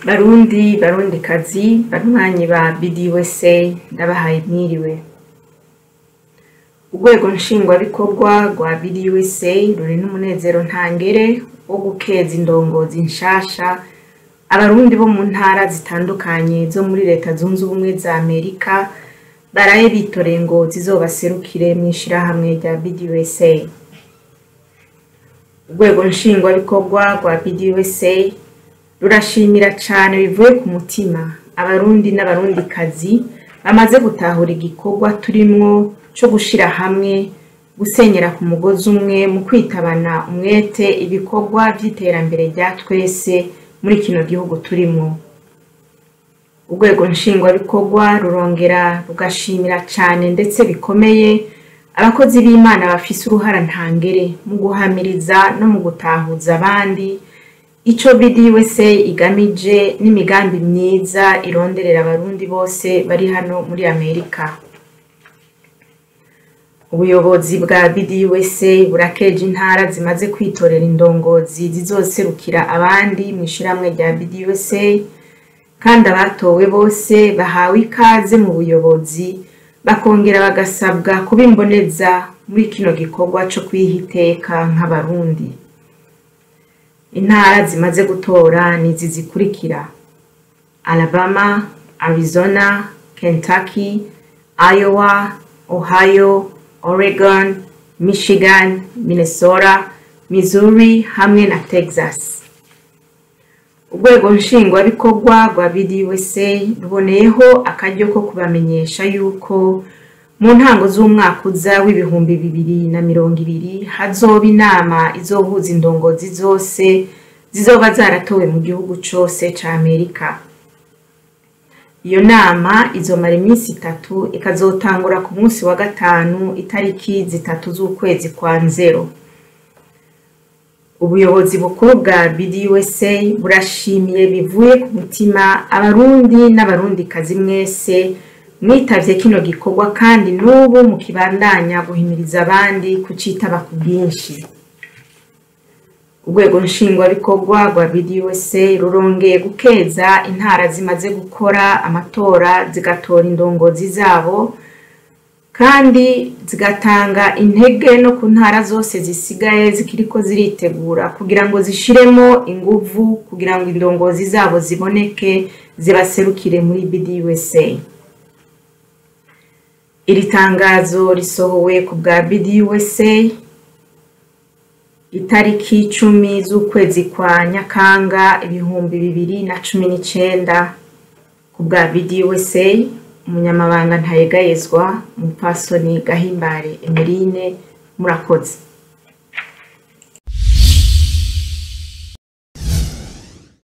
Barundi, barundikazi, banywanyi ba BDUSA, ndabahaye mwiriwe. Urwego nshingwabikorwa rwa BDUSA ruri n'umunezero ntangere wo gukeza indongozi nshasha abarundi bo mu ntara zitandukanye zo muri Leta Zunze Ubumwe za Amerika baraye bitoreye ngo zizobaserukire mw'ishirahamwe rya BDUSA. Urwego nshingwabikorwa rwa BDUSA rurashimira cane bivuye ku mutima abarundi n'abarundikazi bamaze gutahura igikorwa turimwo co gushira hamwe, gusenyera ku mugozi umwe mu kwitabana umwete ibikorwa vy'iterambere rya twese muri kino gihugu turimwo. Urwego nshingwabikorwa rurongera rugashimira cane ndetse bikomeye abakozi b'Imana bafise uruhara ntangere mu guhamiriza no mu gutahuza abandi ico BDUSA igamije n'imigambi myiza ironderera abarundi bose bari hano muri Amerika. Ubuyobozi bwa BDUSA burakeje intara zimaze kwitorera indongozi zizoserukira abandi mw'ishirahamwe rya BDUSA, kandi abatowe bose bahawe ikaze mu buyobozi, bakongera bagasabwa kuba imboneza muri kino gikorwa co kwiha iteka nk'abarundi. Intara zimaze gutora nizi zikurikira: Alabama, Arizona, Kentucky, Iowa, Ohio, Oregon, Michigan, Minnesota, Missouri hamwe na Texas. Urwego nshingwabikorwa rwa BDUSA ruboneyeho akaryo ko kubamenyesha yuko mu ntango z'umwaka uza w'2020 hazoba inama izohuza indongozi zose zizoba zaratowe mu gihugu cose ca Amerika. Iyo nama izomara iminsi 3, ikazotangura ku munsi wa gatanu itariki 3 z'ukwezi kwa Nzero. Ubuyobozi bukuru bwa BDUSA burashimiye bivuye ku mutima abarundi n'abarundikazi mwese mwitavye kino gikorwa, kandi n'ubu mukibandanya guhimiriza abandi kucitaba ku bwinshi. Urwego nshingwabikorwa rwa BDUSA rurongeye gukeza intara zimaze gukora amatora zigatora indongozi zabo, kandi zigatanga intege no ku ntara zose zisigaye zikiriko ziritegura kugira ngo zishiremo inguvu kugira ngo indongozi zabo ziboneke zibaserukire muri BDUSA. Iri tangazo risohowe ku bwa BDUSA itariki 10 z'ukwezi kwa Nyakanga 2019 ku bwa BDUSA. Umunyamabanga ntayegayezwa Umupfasoni Gahimbare Emeline. Murakoze.